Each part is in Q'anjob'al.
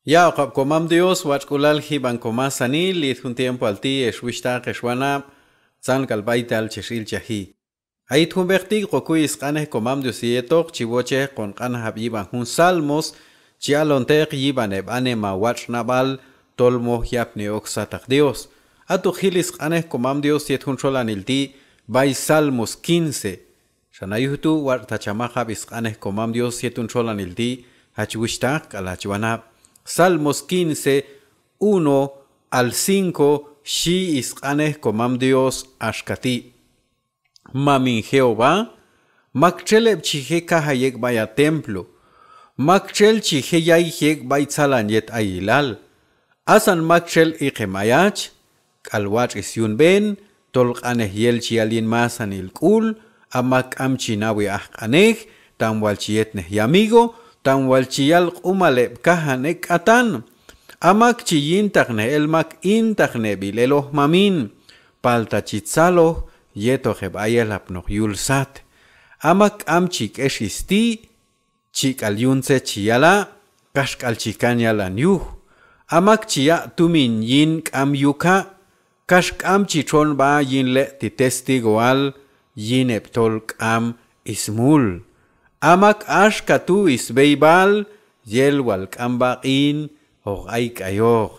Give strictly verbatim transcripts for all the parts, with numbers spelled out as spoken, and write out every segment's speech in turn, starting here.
Ya'oqab' komam Dios watx'k'ulal jib'an komasanil yet jun tiempoal ti', ex wuxhtaq ex wanab', tzan k'al b'aytal chex ilchaji. A yet jun b'eq ti' hoq kokuy sq'anej komam Dios yetoq chi wochej hon q'anjab' yib'an jun Salmos, chi alonteq yib'an heb' anima watx' nab'al tol moj yapni ok sataq Dios. A tu' hoq jil sq'anej komam Dios yet jun txolanil ti' b'ay Salmos quince. Xan a yuj tu' watx' ta cha maqab' sq'anej komam Dios yet jun txolanil ti', hach wuxhtaq k'al hach wanab'. Salmos quince, uno al cinco, xhi sq'anej komam Dios axka ti': Mamin Jehová, maktxel heb' chi je' kajay ek' b'ay ha templo, maktxel chi je' yayji ek' b'ay tzalan yet ayilal. Asan maktxel iqem ayach k'al watx' syunb'en tol q'anej yel chi yal yin masanil k'ul. A mak k'am chi nawi aj q'anej, tam wal chi yetnej yamigo, tam wal chi yal q'umal heb' kajan ek' k'atan. A mak chi yintaqnej el mak intaqneb'il eloq mamin, palta chi tzaloj yetoq heb' ay elapnoq yul sat. A mak k'am chi k'exi sti', chi k'al yun tzet chi yala', kaxk'al chi kan yalan yuj. A mak chi yaq' tumin yin k'am yuka', kax k'am chi txon b'a yin le' ti' testigoal yin heb' tol k'am smul. A mak axka tu' sb'eyb'al, yel wal k'am b'aq'in hoq ayk'ayoq.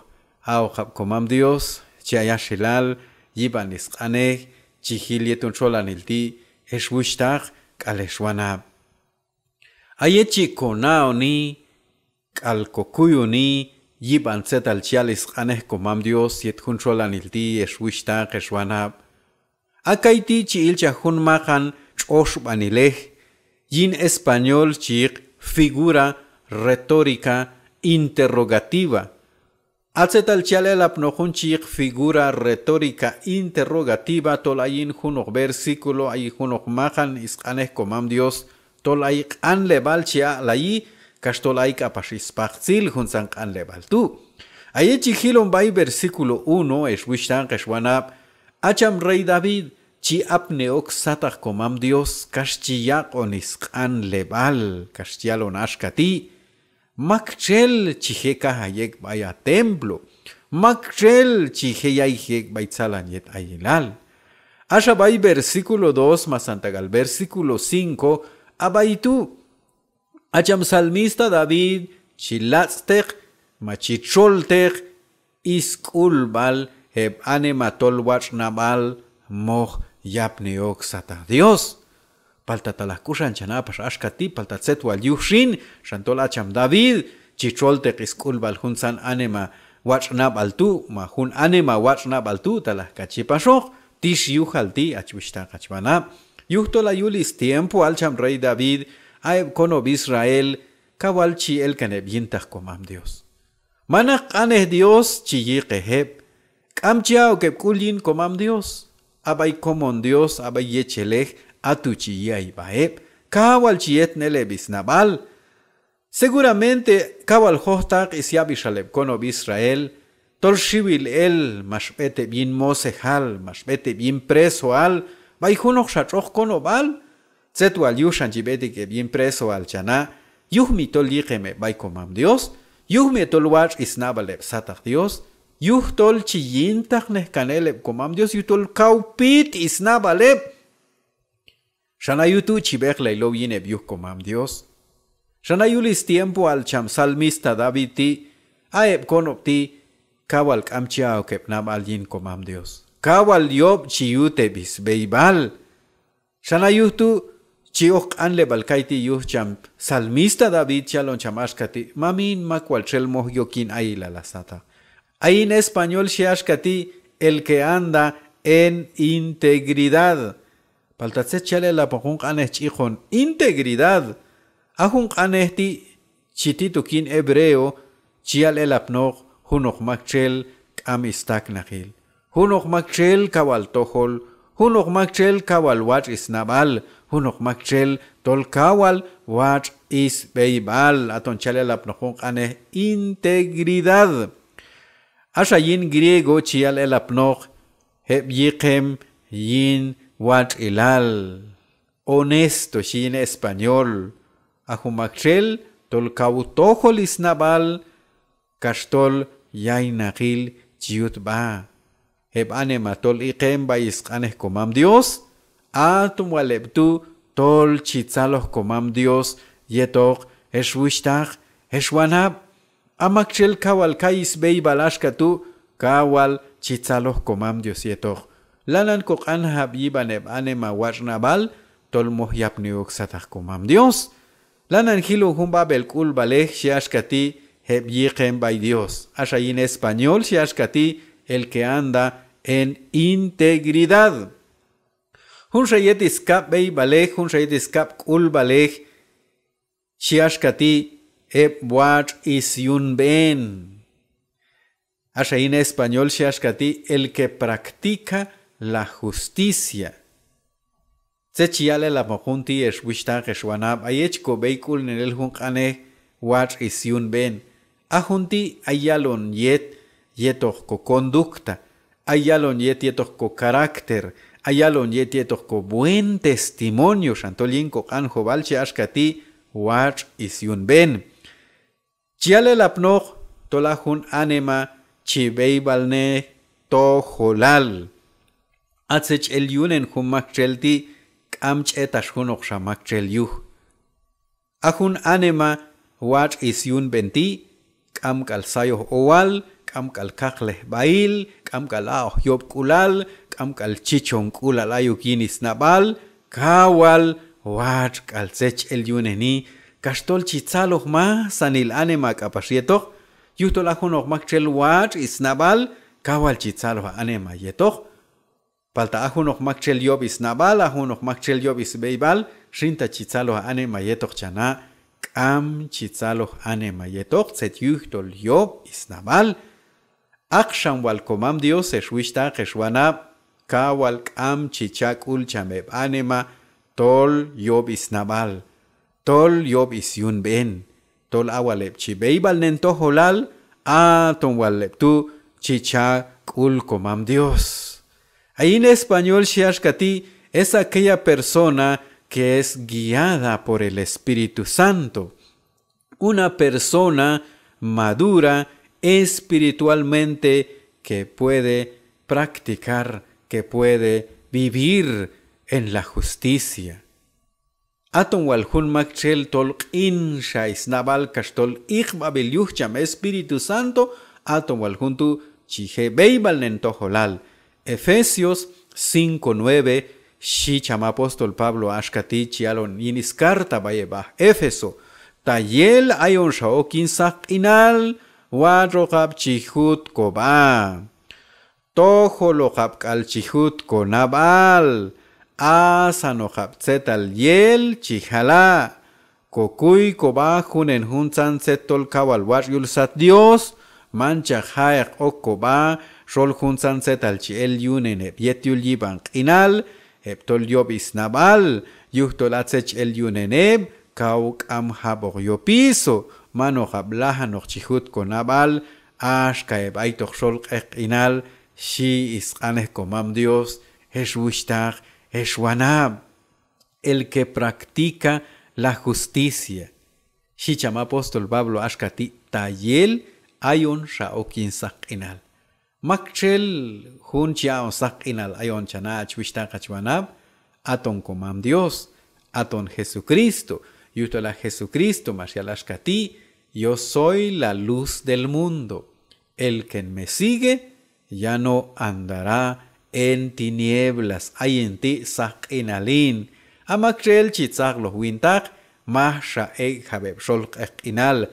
A'oqab' komam Dios chi ay axilal yib'an sq'anej chi jil yet jun txolanil ti', ex wuxhtaq k'al ex wanab'. A yet chi kona'oni k'al kokuyoni yib'an tzetal chi yal sq'anej komam Dios yet jun txolanil ti', ex wuxhtaq ex wanab'. A kayti' chi ilchaj jun maqan tx'oxb'anilej, yin español chi yiq figura retórica interrogativa. A tzetal chi yal elapnoq jun chi yiq figura retórica interrogativa tol ay yin junoq versículo, ay yin junoq maqan sq'anej komam Dios tol ay q'anleb'al chi aq'layi, kax tol ay k'apax spaqtzil juntzan q'anleb'al tu'. A yet chi jilon b'ay versículo uno, ex wuxhtaq ex wanab', a cham rey David chi apni ok sataq komam Dios kax chi yaq'on sq'anleb'al, kax chi yalon axka ti': Maktxel chi je' kajay ek' b'ay ha templo, maktxel chi je' yayji ek' b'ay tzalan yet ayilal. Axa b'ay versículo dos masanta k'al versículo cinco, a b'ay tu' a cham salmista David chi latz'teq ma chi txolteq sk'ulb'al heb' anima tol watx' nab'al moj yapni ok sataq Dios. Palta talaj k'uxan cha na' pax axka ti', palta tzet wal yuj xin, xan tol a cham David chi txolteq sk'ulb'al juntzan anima watx' nab'al tu', ma jun anima watx' nab'al tu', talaj k'al chi paxoq. Tix yujal ti', hach wuxhtaq hach wanab'. Yujtol a yul stiempoal cham rey David, a heb' konob' Israel kawal chi el kan heb' yintaq komam Dios. Manaq q'anej Dios chi yiqej heb', k'am chi a'ok heb' k'ul yin komam Dios. A b'ay komon Dios, a b'ay yechelej, a tu' chi yi' ay b'a heb', kawal chi yetnen el heb' snab'al. Seguramente kawal jojtaq syab'ixal heb' konob' Israel tol xiwil el max b'et heb' yin mosejal, max b'et heb' yin presoal b'ay junoqxa tx'oq konob'al. Tzet wal yuj xan chi b'et ek' heb' yin presoal cha na', yuj mi tol yiqem heb' b'ay komam Dios, yuj mi tol watx' snab'al heb' sataq Dios, yujtol chi yintaqnej kan el heb' komam Dios, yujtol kaw pit snab'al heb'. Xan a yuj tu' chi b'eqlay low yin heb' yuj komam Dios. Xan a yul stiempoal cham salmista David ti', a heb' konob' ti' kawal k'am chi a'ok heb' nab'al yin komam Dios, kawal yob' chi yut heb' sb'eyb'al. Xan a yuj tu' chi ok q'anleb'al kayti' yuj cham salmista David chi yalon cham axka ti': Mamin, mak wal txel moj yok yin ayilal ha sataq. A yin español xhi axka ti': el que anda en integridad. Palta tzet chi yal elapnoq jun q'anej chi iqon integridad? A jun q'anej ti' chi tit ok yin hebreo chi yal elapnoq junoq maktxel k'am stak'naqil, junoq maktxel kawal tojol, junoq maktxel kawal watx' snab'al, junoq maktxel tol kawal watx' sb'eyb'al. Aton chi yal elapnoq jun q'anej integridad. Axa yin griego chi yal elapnoq heb' yiqem yin watx'ilal. Honesto xhi yin español. A jun maktxel tol kaw tojol snab'al, kax tol yaynaqil chi yut sb'a. Heb' anima tol iqem b'ay sq'anej Komam Dios, aton wal heb' tu' tol chi tzaloj Komam Dios yetoq, hex wuxhtaq, hex wanab'. A maktxel kaw wal kay sb'eyb'al axka tu', kaw wal chi tzaloj Komam Dios yetoq. Lanan koq'anjab' yib'an heb' anima watx' nab'al tol moj yapni ok sataq Komam Dios. Lanan jilon jun b'ab'el k'ulb'alej xhi axka ti', heb' yiqem b'ay Dios. Axa yin español xhi axka ti', el que anda en integridad. Junxa yet skab' b'eyb'alej, junxa yet skab' k'ulb'alej xhi axka ti', heb' watx' syunb'en. Axa yin español xhi axka ti', el que practica la justicia. Tzet chi yal elapnoq jun ti' hex wuxhtaq, hex wanab', a yet chi kob'eyk'ulnen el jun q'anej watx' syunb'en. A jun ti' ay yalon yet yetoq koconducta, ay yalon yet yetoq kocarácter, ay yalon yet yetoq kobuen testimonio, xan tol yin koq'anjob'al chi axka ti', watx' syunb'en. Chi yal elapnoq tol a jun anima chi b'eyb'alnej tojolal. A tzet chi el yunen jun maktxel ti' k'am ch'etax junoqxa maktxel yuj. A jun anima watx' syunb'en ti', k'amk'al sayoj owal, k'amk'al kaqlejb'ahil, k'amk'al aq'oj yob'k'ulal, k'amk'al chichonk'ulal ayok yin snab'al, kaw wal watx'k'al tzet chi el yuneni, kax tol chi tzaloj masanil anima k'apax yetoq, yujtol a junoq maktxel watx' snab'al, kaw wal chi tzaloj anima yetoq. Palta a junoq maktxel yob' snab'al, a junoq maktxel yob' sb'eyb'al, xin ta chi tzaloj anima yetoq cha na', k'am chi tzaloj anima yetoq, tzet yujtol yob' snab'al. Aqxam wal Komam Dios, hex wuxhtaq, hex wanab', kaw wal k'am chi cha' sk'ul cham heb' anima tol yob' snab'al, tol yob' syunb'en, tol a wal heb' chi b'eyb'alnen tojolal, aton wal heb' tu' chi cha' sk'ul Komam Dios. A yin español xhi axka ti', es aquella persona que es guiada por el Espíritu Santo. Una persona madura espiritualmente que puede practicar, que puede vivir en la justicia. Aton wal jun maktxel tol q'inxa snab'al kax tol iqb'ab'il yuj cham Espíritu Santo, aton wal jun tu' chi je' b'eyb'alnen tojolal. Efesios cinco nueve, xhi cham apóstol Pablo axka ti' chi yalon yin scarta b'ay heb' aj Éfeso: Tayel ayonxa ok yin saq q'inal, watx'oqab' chi jut kob'a. Tojoloqab'k'al chi jut konab'al, asanoqab' tzetal yel chi jala', kokuy kob'a junen juntzan tzet tol kaw wal watx' yul sat Dios, manchaq ja'eq ok kob'a xol juntzan tzetal chi el yunen heb' yet yul yib'an q'inal, heb' tol yob' snab'al, yujtol a tzet chi el yunen heb' kaw k'am jab'oq yopiso, manoqab' lajanoq chi jut konab'al, axka heb' aytoq xol q'eqq'inal, xhi sq'anej Komam Dios, hex wuxhtaq, hex wanab'. El que practica la justicia. Xhi cham apóstol Pablo axka ti': Tayel ayonxa ok yin saq q'inal. Maktxel jun chi aq'on saq q'inal ayon cha na', hach wuxhtaq, hach wanab'? Aton Komam Dios, aton Jesucristo. Yujtol a Jesucristo max yal axka ti': Yo soy la luz del mundo. El que me sigue ya no andará en tinieblas. Ayin ti' saq q'inal hin. A maktxel chi tzaqloj wintaq, majxa ek'jab' heb' xol q'eqq'inal.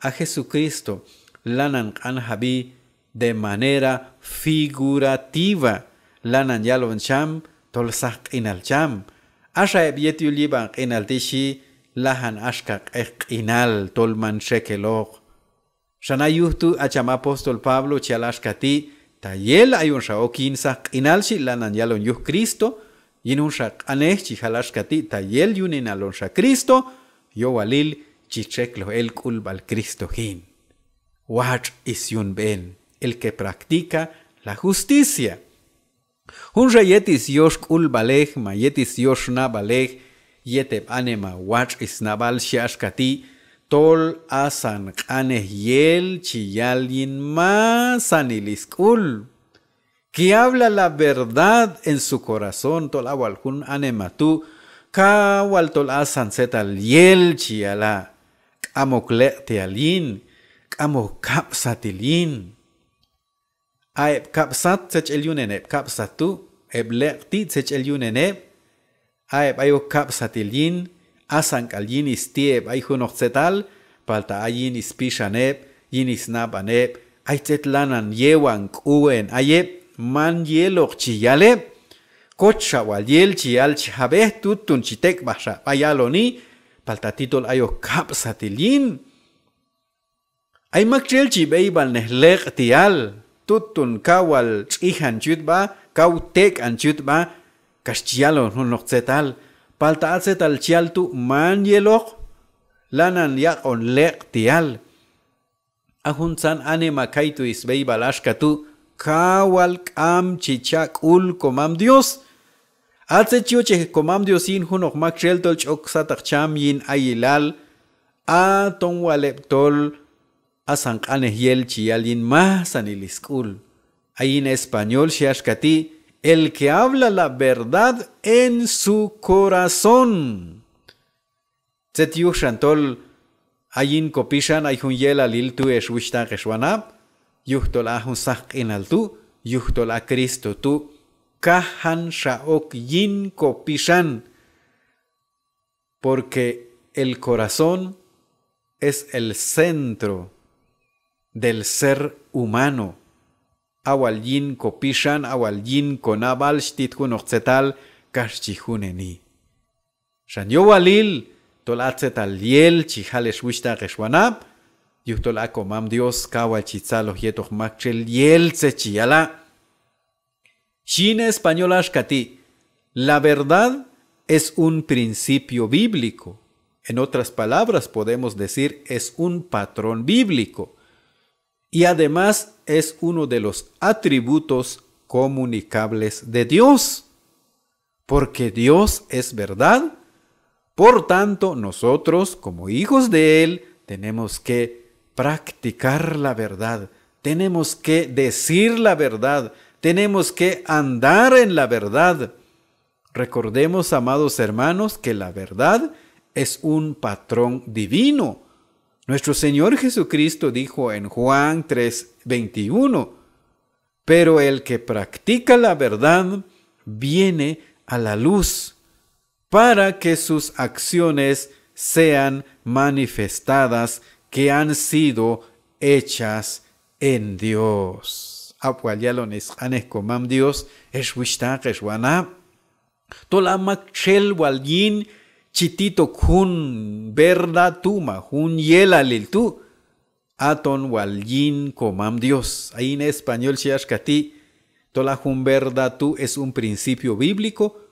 A Jesucristo lanan q'anjab'i de manera figurativa, lanan yalon cham tol saq q'inal cham. Axa heb' yet yul yib'an q'inal ti' xhi lajan axka q'eqq'inal tol man txekeloq. Xan a yuj tu' a cham apóstol Pablo chi yal axka ti': Tayel ayonxa ok yin saq q'inal, xhi, lanan yalon yuj Cristo. Yin junxa q'anej chi jal axka ti': Tayel yuninal onxa Cristo, yowalil chi txekloj el k'ulb'al Cristo jin. Watx' syunb'en, el que practica la justicia. Junxa yet syox k'ulb'alej ma yet syox nab'alej yet heb' anima watx' snab'al xhi axka ti': tol asan q'anej yel chi yal yin masanil sk'ul. Que habla la verdad en su corazón, tol a wal jun anima tu', kaw wal tol asan tzetal yel chi yala', k'am ok leq'ti'al yin, k'am ok kab'satil yin. A heb' kab'sat tzet ch'el yunen heb' kab'sat tu', heb' leq'ti' tzet ch'el yunen heb', a heb' ayok kab'satil yin, asan k'al yin sti' heb' ay junoq tzetal, palta a yin spixan heb', yin snab'an heb', ay tzet lanan yewan k'uwen ay heb', man yeloq chi yal heb'. Koch xa wal yel chi yal chi jab'ej, tutun chi tek'b'aj xa b'a yaloni, palta ti tol ayok kab'satil yin. Ay maktxel chi b'eyb'alnej leq'ti'al, tutun kaw wal tx'ijan chi yut sb'a, kaw tek'an chi yut sb'a, kax chi yalon junoq tzetal, palta a tzetal chi yal tu' man yeloq, lanan yaq'on leq'ti'al. A juntzan anima kaytu' sb'eyb'al axka tu', kaw wal k'am chi cha' sk'ul Komam Dios. A tzet chi yochej Komam Dios yin junoq maktxel tol chi ok sataq cham yin ayilal, aton wal heb' tol asan q'anej yel chi yal yin masanil sk'ul. A yin español xhi axka ti': el que habla la verdad en su corazón. Tzet yuj xan tol a yin kopixan ay jun yelalil tu' ex wuxhtaq ex wanab', yujtol a jun saqk'inal tu', yujtol a Cristo tu', kajan xa ok yin kopixan. Porque el corazón es el centro del ser humano. A wal yin kopixan, a wal yin konab'al xtit junoq tzetal kax chi juneni. Xan yowalil tol a tzetal yel chi jal ex wuxhtaq ex wanab', yujtol a Komam Dios kaw wal chi tzaloj yetoq maktxel yel tzet chi yala'. Xhi yin español axka ti': la verdad es un principio bíblico. En otras palabras, podemos decir, es un patrón bíblico. Y además es uno de los atributos comunicables de Dios. Porque Dios es verdad. Por tanto, nosotros, como hijos de Él, tenemos que practicar la verdad, tenemos que decir la verdad, tenemos que andar en la verdad. Recordemos, amados hermanos, que la verdad es un patrón divino. Nuestro Señor Jesucristo dijo en Juan tres veintiuno: pero el que practica la verdad viene a la luz, para que sus acciones sean manifestadas que han sido hechas en Dios. Ab' wal yalon sq'anej Komam Dios, ex wuxhtaq ex wanab'. Tol a maktxel wal yin chi tit ok jun verdad tu' ma jun yelalil tu', aton wal yin Komam Dios. A yin español xhi axka ti': tol a jun verdad tu' es un principio bíblico,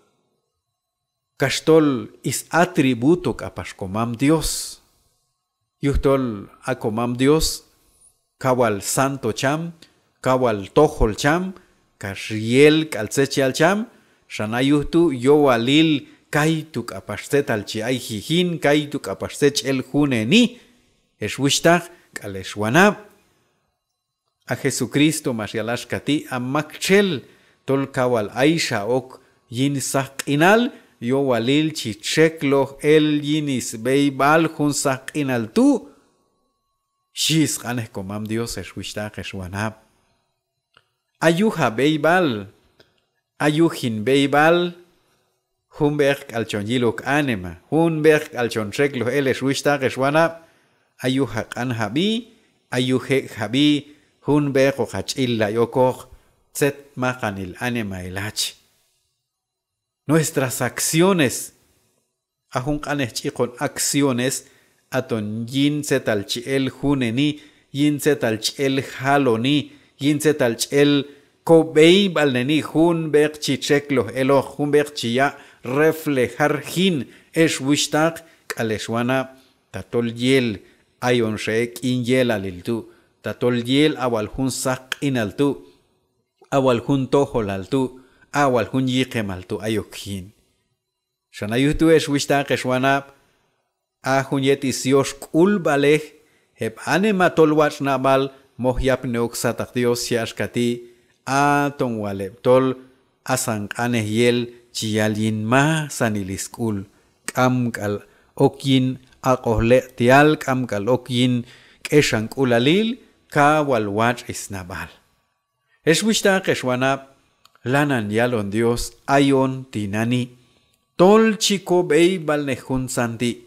kax tol satributo k'apax Komam Dios. Yujtol a Komam Dios kaw wal santo cham, kaw wal tojol cham, kax yel k'al tzet chi yal cham. Xan a yuj tu' yowalil kaytu' k'apax tzetal chi ayji jin, kaytu' k'apax tzet ch'el juneni, ex wuxhtaq k'al ex wanab'. A Jesucristo max yal axka ti': a maktxel tol kaw wal ayxa ok yin saqk'inal, yowalil chi txekloj el yin sb'eyb'al jun saqk'inal tu', xhi sq'anej Komam Dios, ex wuxhtaq ex wanab'. A yuj ha b'eyb'al, a yuj hin b'eyb'al, jun b'eq k'al chon yil ok anima, jun b'eq k'al chon txekloj el, ex wuxhtaq ex wanab'. A yuj ha q'anjab'i, a yuj ek' jab'i, jun b'eq hoq ha ch'illay okoq tzet maqanil animahil hach. Nuestras acciones. A jun q'anej ch'ikon acciones, aton yin tzetal chi el juneni, yin tzetal chi el jaloni, yin tzetal chi el kob'eyb'alneni, jun b'eq chi txekloj eloq, jun b'eq chi yaq' reflejar jin, ex wuxhtaq k'al ex wanab'. Tatol yel ayon xa ek' yin yelalil tu', tatol yel a wal jun saqk'inal tu', a wal jun tojolal tu', a wal jun yiqemal tu' ayok jin. Xan a yuj tu', ex wuxhtaq ex wanab', A jun yet is yoxk'ulb'alej heb' anima tol watx' nab'al moj yapni ok sataq Dios xhi axka ti': Aton wal heb' tol asan q'anej yel chi yal yin masanil is k'ul, k'amk'al ok yin aq'oj leq'ti'al, k'amk'al ok yin k'exank'ulalil, kaw wal watx' is nab'al. Ex wuxhtaq, ex wanab', lanan yalon Dios ayon tinani' tol chi kob'eyb'alnej juntzan ti'.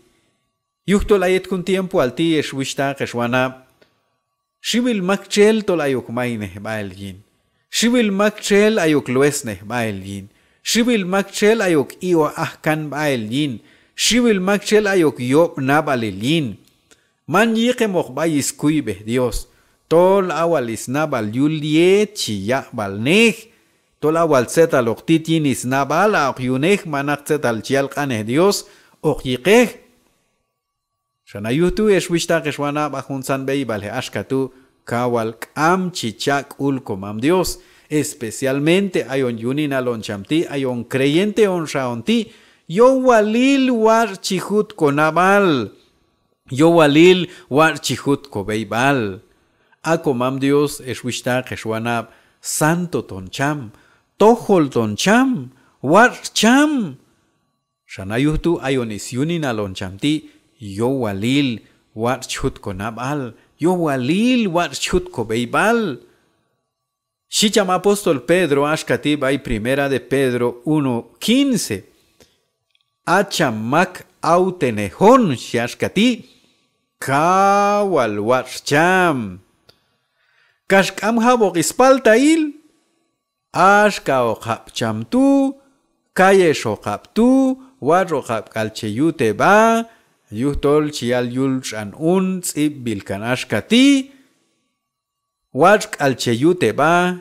Yujtol a yet jun tiempoal ti', ex wuxhtaq, ex wanab', xiwil maktxel tol ayok maynej b'a'el yin. Xiwil maktxel ayok luesnej b'a'el yin. Xiwil maktxel ayok iwaj ajkan b'a'el yin. Xiwil maktxel ayok yob' nab'alil yin. Man yiqemoq b'ay is kuyb'ej Dios, tol a wal is nab'al yul yet chi yaq'b'alnej, tol a wal tzetaloq tit yin is nab'al, a hoq yunej manaq tzetal chi yal q'anej Dios hoq yiqej. Xan a yuj tu', ex wuxhtaq, ex wanab', a juntzan b'eyb'alej axka tu' kaw wal k'am chi cha' k'ul komam Dios, especialmente ayon yuninal on cham ti', ayon creyente onxa on ti', yowalil watx' chi jut konab'al. Yowalil watx' chi jut kob'eyb'al. A komam Dios, ex wuxhtaq, ex wanab', santo ton cham, tojol ton cham, watx' cham. Xan a yuj tu' ayon is yuninal on cham ti', yowalil watx' chi jut konab'al, yowalil watx' chi jut kob'eyb'al. Xhi cham apóstol Pedro axka ti' b'ay Primera de Pedro uno quince: A cham mak awtenej on, xhi axka ti', kaw wal watx' cham. Kax k'am jab'oq is paltail, axkaoqab' cham tu', kayexoqab' tu', watx'oqab' k'al che yut heb'a, yujtol chi yal yul tx'an un tz'ib'b'il kan axka ti': Watx' k'al che yut heb'a,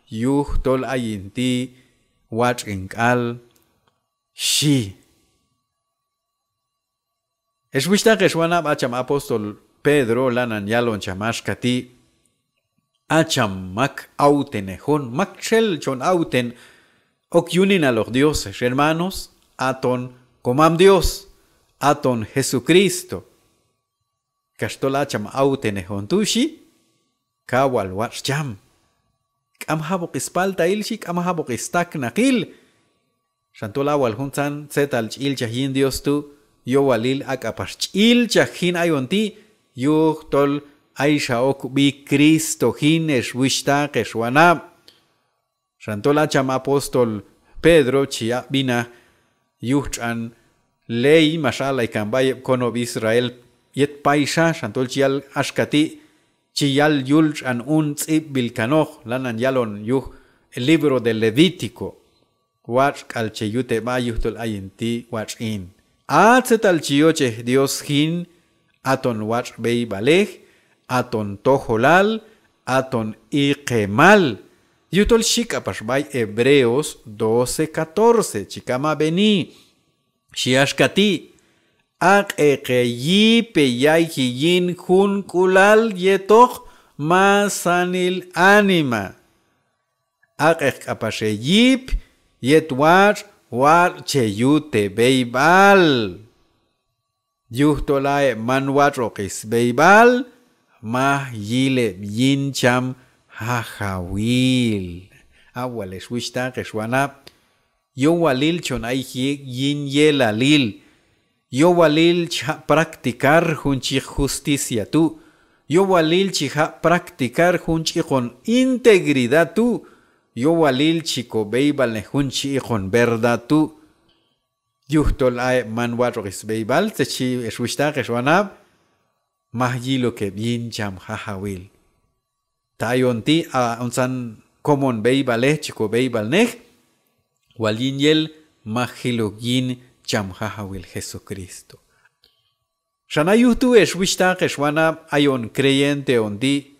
yujtol ayin ti' watx' hin k'al, xhi. Ex wuxhtaq, ex wanab', a cham apóstol Pedro lanan yalon cham axka ti': A cham mak awtenej on, maktxel chon awten ok yuninaloq Dios, ex hermanos, aton komam Dios, aton Jesucristo. Kax tol a cham awtenej on tu', xhi, kaw wal watx' cham. K'am jab'oq is paltail, xhi, k'am jab'oq is taknaqil. Xan tol a wal juntzan tzetal chi ilchaj yin Dios tu', yowalil a k'apax chi ilchaj jin ayon ti', yujtol ayxa ok sb'i Cristo jin, ex wuxhtaq, ex wanab'. Xan tol a cham apóstol Pedro chi aq' b'inaj yuj tx'an ley max aq'lay kan b'ay heb' konob' Israel yet payxa, xan tol chi yal axka ti', chi yal yul tx'an un tz'ib'b'il kanoq, lanan yalon yuj el libro de Levítico. Watx' k'al che yut heb'a, yujtol ayin ti' watx' hin. A tzetal chi yochej Dios jin, aton watx' b'eyb'alej, aton tojolal, aton iqemal. Yujtol xhi k'apax b'ay Hebreos doce catorce, chi kam ab'eni, xhi axka ti': Aq'ek heyip heyayji yin junk'ulal yetoq masanil anima. Aq'ek k'apax heyip yet watx', watx' che yut heb'eyb'al. Yujtol a heb' man watx'oq is b'eyb'al, maj yil heb' yin cham Jajawil. A wal ex wuxhtaq, ex wanab', yowalil chon ayji ek' yin yelalil. Yowalil chi jaq' practicar jun chi yiq justicia tu'. Yowalil chi jaq' practicar jun ch'iqon integridad tu'. Yowalil chi kob'eyb'alnej jun chi iqon verdad tu'. Yujtol a heb' man watx'oq is b'eyb'al, tzet xhi ex wuxhtaq, ex wanab', maj yil ok heb' yin cham Jajawil. Ta ayon ti' a juntzan komon b'eyb'alej chi kob'eyb'alnej, wal yin yel maj jil ok yin cham Jajawil Jesucristo. Xan a yuj tu' ex wuxhtaq, ex wanab', ayon creyente on ti',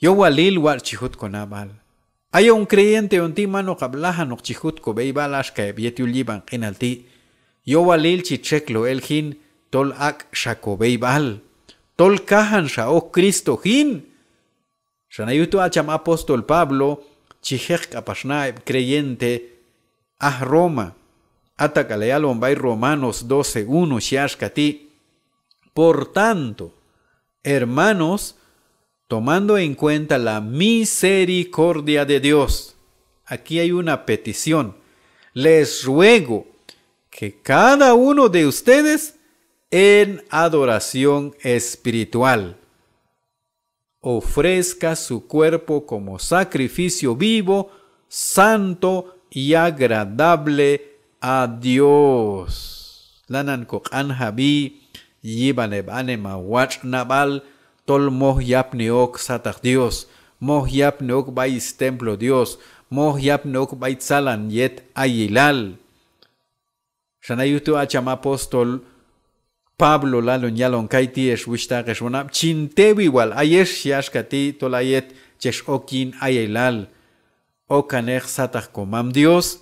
yowalil watx' chi jut konab'al. Ayon creyente on ti' man okab' lajanoq chi jut kob'eyb'al axka heb' yet yul yib'an q'inal ti'. Yowalil chi txekloj el jin tol ak'xa kob'eyb'al, tol kajanxa ok Cristo jin. Xan a yuj tu' a cham apóstol Pablo chi jeq k'apax na heb' creyente aj Roma. Ata k'al heyalon b'ay Romanos doce uno, xhi axka ti': Por tanto, hermanos, tomando en cuenta la misericordia de Dios, aquí hay una petición. Les ruego que cada uno de ustedes en adoración espiritual ofrezca su cuerpo como sacrificio vivo, santo y agradable a Dios. Lanan koq'anjab'i yib'an heb' anima watx' nab'al tol moj yapni ok sataq Dios, moj yapni ok b'ay stemplo Dios, moj yapni ok b'ay tzalan yet ayilal. Xan a yuj tu' a cham apóstol Pablo lalon yalon kayti' ex wuxhtaq ex wanab': Chin tewi wal ayex, xhi axka ti', tol a yet chex ok yin ayilal okaneq sataq komam Dios,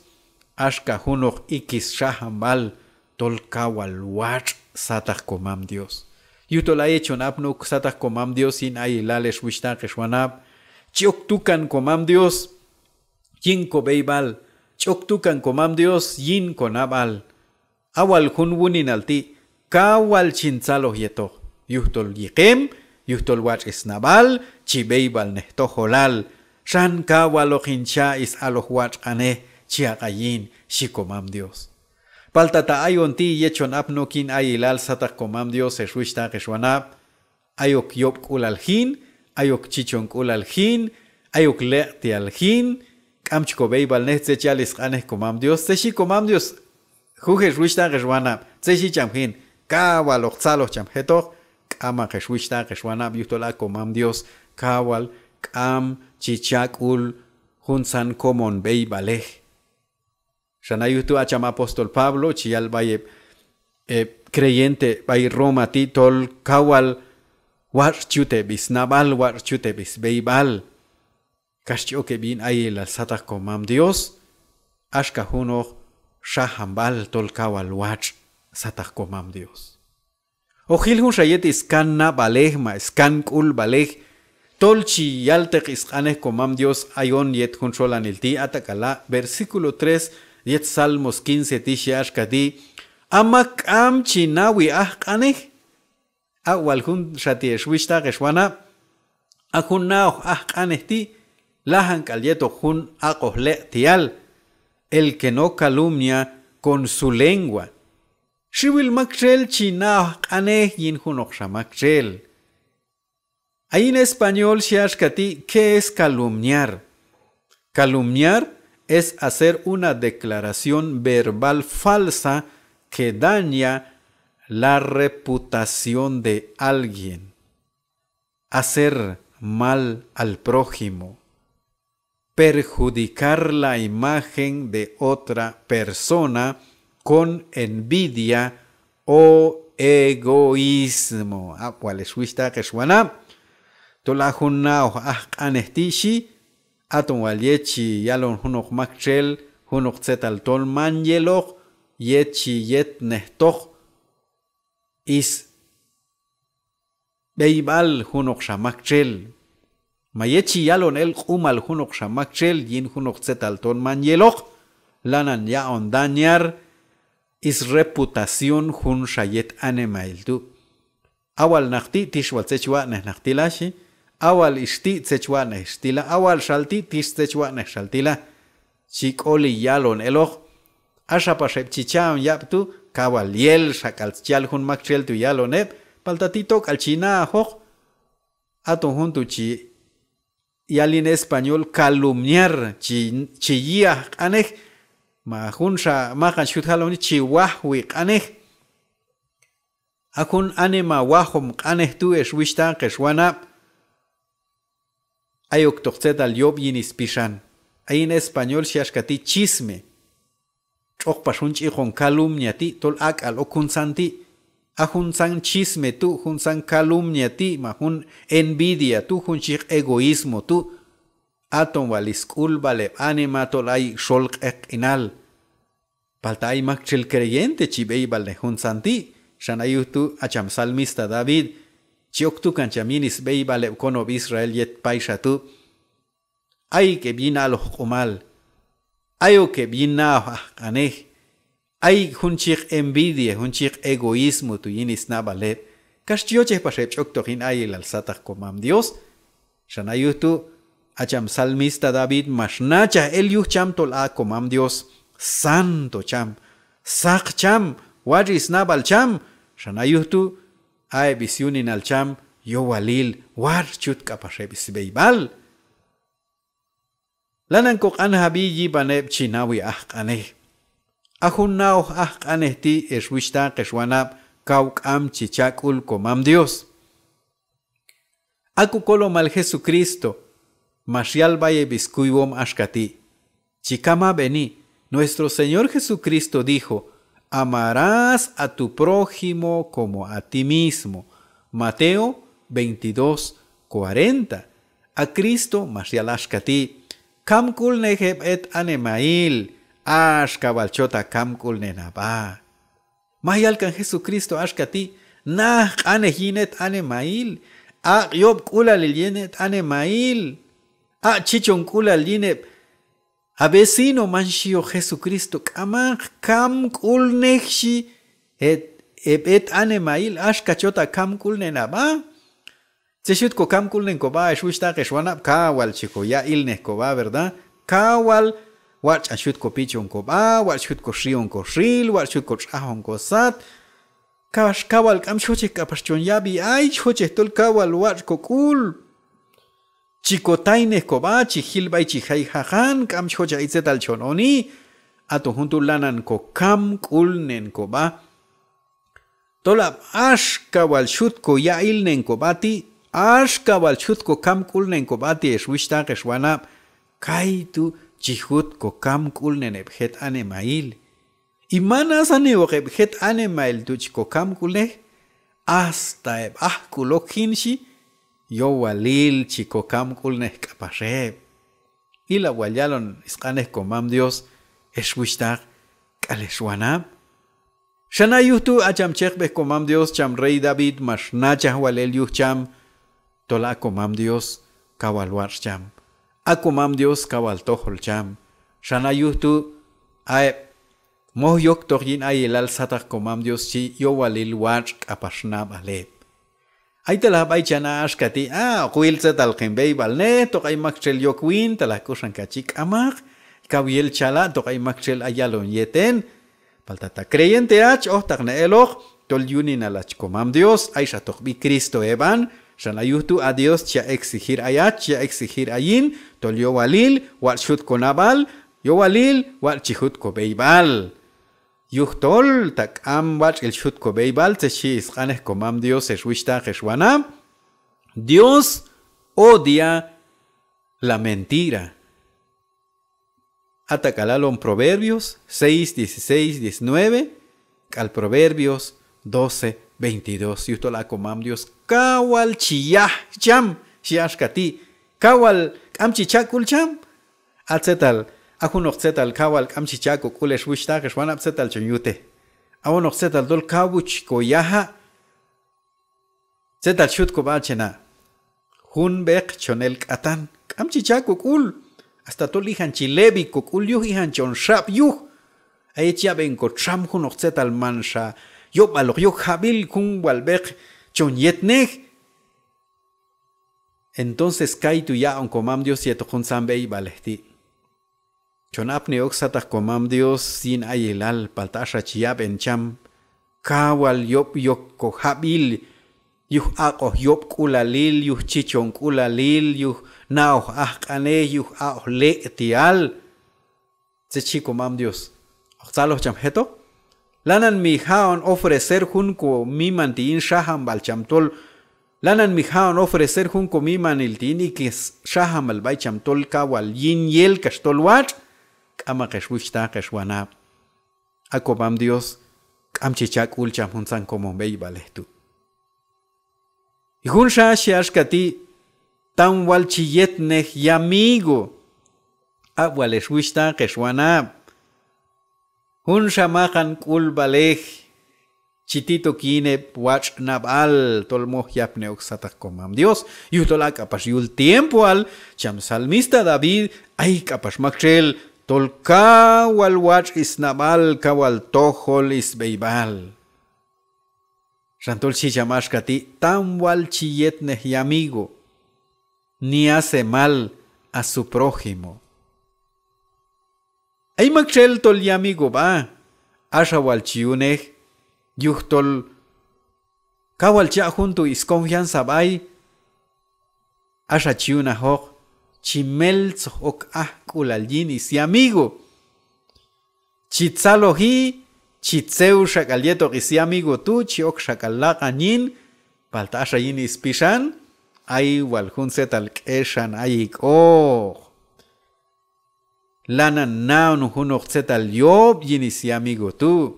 axka junoq ikis xajanb'al tol kaw wal watx' sataq komam Dios. Yujtol a yet chon apni ok sataq komam Dios yin ayilal ex wuxhtaq ex wanab', chi ok tukan komam Dios yin kob'eyb'al, chi ok tukan komam Dios yin konab'al. A wal jun wuninal ti' kaw wal chin tzaloj yetoq, yujtol yiqem, yujtol watx' snab'al, chi b'eyb'alnej tojolal, xan kaw wal hoq hin cha' saloj watx' q'anej, chi aq'ay hin, xhi komam Dios. Palta ta ayon ti' yet chon apni ok yin ayilal sataq komam Dios ex wuxhtaq ex wanab', ayok yob'k'ulal jin, ayok chichonk'ulal jin, ayok leq'ti'al jin, k'am chi kob'eyb'alnej tzet chi yal sq'anej komam Dios, tzet xhi komam Dios: Juj ex wuxhtaq ex wanab', tzet xhi cham jin, kaw wal hoq tzaloj cham jetoq. K'amaq ex wuxhtaq ex wanab', yujtol a komam Dios kaw wal k'am chi cha' sk'ul juntzan komon b'eyb'alej. Xan a yuj tu' a cham apóstol Pablo chi yal b'ay heb', heb' creyente b'ay Roma ti' tol kaw wal watx' chut heb' snab'al, watx' chut heb' sb'eyb'al, kax chi ok heb' yin ayilal sataq komam Dios, axka junoq xajanb'al tol kaw wal watx' sataq komam Dios. Hoq jil junxa yet skan nab'alej ma skan k'ulb'alej tol chi yalteq sq'anej komam Dios ayon yet jun txolanil ti'. Ata k'ala' versículo tres yet Salmos quince ti' xhi axka ti': A mak k'am chi nawi ajq'anej. A wal junxa ti' ex wuxhtaq ex wanab', a jun na'oj ajq'anej ti' lajan k'al yetoq jun aq'oj leq'ti'al: El que no calumnia con su lengua. Xiwil maktxel chi na ajq'anej yin junoqxa maktxel. A yin español xhi axka ti': ¿Qué es calumniar? Calumniar es hacer una declaración verbal falsa que daña la reputación de alguien. Hacer mal al prójimo. Perjudicar la imagen de otra persona con envidia o egoísmo. A wal ex wuxhtaq ex wanab', tol a jun na'oj ajq'anej ti' xhi, aton wal yet chi yalon junoq maktxel junoq tzetal ton man yeloq, yet chi yetnejtoq is b'eyb'al junoqxa maktxel, ma yet chi yalon el q'umal junoqxa maktxel yin junoq tzetal ton man yeloq, lanan yaq'on dañar is reputación junxa yet animahil tu'. A wal naq ti' tix wal tzet chi watx'nej naq ti' la xhi, a wal ix ti' tzet chi watx'nej ix ti' la, a wal xal ti' tix tzet chi watx'nej xal ti' la. Chi k'oli yalon eloq. Axa pax heb' chi cha'on yab' tu' kaw wal yel xak'al chi yal jun maktxel tu' yalon heb', palta ti' tok'al chi na ajoq. Aton jun tu' chi yal yin español calumniar, chi, chi yi' ajq'anej, ma junxa maqan chi jut jaloni, chi wajwi q'anej. A jun anima wajom q'anej tu' ex wuxhtaq ex wanab', ayoktoq tzetal yob' yin is pixan. A yin español xhi axka ti' chisme. Tx'oq pax jun ch'iqon calumnia ti' tol ak'al ok juntzan ti'. A juntzan chisme tu', juntzan calumnia ti', ma jun envidia tu', jun chi yiq egoísmo tu', aton wal is k'ulb'al heb' anima tol ayik' xol q'eqq'inal. Palta ay maktxel creyente chi b'eyb'alnej juntzan ti'. Xan a yuj tu' a cham salmista David chi ok tukan cham yin is b'eyb'al heb' konob' Israel yet payxa tu'. Ayik' heb' yin aloj q'umal, ayok heb' yin na'oj ajq'anej, ayik' jun chi yiq envidia, jun chi yiq egoísmo tu' yin is nab'al heb'. Kax chi yochej pax heb' ch'oktoq yin ayilal sataq Komam Dios. Xan a yuj tu', a cham salmista David max nachaj el yuj cham tol a Komam Dios santo cham, saq cham, watx' snab'al cham. Xan a yuj tu', a heb' syuninal cham yowalil watx' chut k'apax heb' sb'eyb'al. Lanan koq'anjab'i yib'an heb' chi nawi ajq'anej. A jun naoj ajq'anej ti' ex wuxhtaq ex wanab' kaw k'am chi cha' k'ul Komam Dios. A kokolomal Jesucristo max yal b'ay heb' skuywom axka ti': Chi kam ab'eni, nuestro Señor Jesucristo dijo: "Amarás a tu prójimo como a ti mismo". Mateo veintidós cuarenta. A Cristo max yal axka ti': Kamk'ulnej heb' het animahil, axka wal chot a kamk'ulnen ha b'a. Maj yal kan Jesucristo axka ti': Naj q'anej yin het animahil, aq' yob'k'ulalil yin het animahil, aq' chichonk'ulal yin heb' ha vecino, man xiwoq Jesucristo. K'amaq, kamk'ulnej xhi, het, heb' het animahil, axka chot a kamk'ulnen ha b'a. Tzet xhut kokamk'ulnen kob'a ex wuxhtaq ex wanab'? Kawal chi koya'ilnej kob'a, ¿verdad? Kawal watx' ch'an xhut kopichon kob'a, watx' xhut koxi'on koxil, watx' xhut kotx'ajon kosat. Kax kawal k'am chi jochej k'apax chon yab'i ay, chi jochej tol kawal watx' kok'ul. Chi kotaynej kob'a, chi jil b'ay chi jay jaqan, k'am chi jochej ay tzetal chon oni. Aton jun tu' lanan kokamk'ulnen kob'a. Tolab' axka wal xhut koya'ilnen kob'a ti', axka wal xhut kokamk'ulnen kob'a ti' ex wuxhtaq ex wanab', kaytu' chi jut kokamk'ulnen heb' jet animahil. Y man asannejoq heb' jet animahil tu' chi kokamk'ulnej, hasta heb' ajk'ul ok jin xhi, yowalil chi kokamk'ulnej k'apax heb'. Ilab' wal yalon sq'anej Komam Dios ex wuxhtaq k'al ex wanab'. Xan a yuj tu' a cham chekb'ej Komam Dios, cham rey David, max nachaj wal el yuj cham tol a Komam Dios kawal watx' cham, a Komam Dios kawal tojol cham. Xan a yuj tu' a heb' moj yoktoq yin ayilal sataq Komam Dios chi yowalil watx' k'apax nab'al heb'. Ay talaj b'ay chi yun a axka ti': a, hoq wil tzetal hin b'eyb'alnej, tok ay maktxel yok win, talaj k'uxan ka chi. K'amaq, kaw yel chala', tok ay maktxel ay yalon yet en. Palta ta creyente hach, ojtaqnej eloq tol yuninal hach Komam Dios, ayxa toq sb'i Cristo heb'an. Xan a yuj tu' a Dios chi yaq' exigir ayach, chi yaq' exigir ayin tol yowalil watx' xhut konab'al, yowalil watx' chi jut kob'eyb'al. Yujtol ta k'am watx'il xhut kob'eyb'al, tzet xhi sq'anej Komam Dios ex wuxhtaq ex wanab': Dios odia la mentira. A ta k'al alon Proverbios seis dieciséis, diecinueve, k'al Proverbios doce veintidós. Yujtol a Komam Dios kawal chi yaj cham, xhi axka ti'. Kawal k'am chi cha' k'ul cham. A tzetal, a junoq tzetal kawal k'am chi cha' kok'ul ex wuxhtaq ex wanab', tzetal chon yute. A junoq tzetal tol kaw chi koyaja', tzetal xhut kob'a, che na'. Jun b'eq chon el k'atan, k'am chi cha' kok'ul. Hasta tol ijan chi leb'i kok'ul yuj, ijan chon xab' yuj. A yet chi yab'en kotxam junoq tzetal manxa yob'aloq yok jab'il, jun wal b'eq chon yetnej. Entonces kaytu' yaq'on Komam Dios yetoq juntzan b'eyb'alej ti'. Chon apni ok sataq Komam Dios yin ayilal, palta axa chi yab'en cham kawal yob' yok kojab'il, yuj aq'oj yob'k'ulalil, yuj chichonk'ulalil, yuj na'oj ajq'anej, yuj aq'oj leq'ti'al. Tzet xhi Komam Dios. Hoq tzaloj cham jetoq. Lanan mi ja'on ofrecer jun komiman ti' yin xajanb'al cham tol, lanan mi ja'on ofrecer jun komimanil ti' yin ikis xajanb'al b'ay cham tol kawal yin yel kax tol watx'. K'amaq ex wuxhtaq ex wanab'. A Komam Dios k'am chi cha' k'ul cham juntzan komon b'eyb'alej tu'. Y junxa xhi axka ti': Tam wal chi yetnej yamigo, ab' wal ex wuxhtaq ex wanab'. Junxa maqan k'ulb'alej chi tit ok yin heb' watx' nab'al tol moj yapni ok sataq Komam Dios. Yujtol a k'apax yul tiempoal cham salmista David, ay k'apax maktxel tol kawal watx' snab'al, kawal tojol sb'eyb'al. Xan tol xhi cham axka ti': Tam wal chi yetnej yamigo, ni hace mal a su prójimo. Ay maktxel tol yamigo b'a, axa wal chi yunej, yujtol kaw wal chi yaq' jun tu' sconfianza b'ay, axa chi yun ajoq chi meltzoj ok ajk'ulal yin syamigo. Chi tzaloji chi tzew xak'al yetoq syamigo tu', chi ok xak'al laq'an yin, palta axa yin spixan ay wal jun tzetal k'exan ayik'oq. Lanan naon junoq tzetal yob' yin syamigo tu'.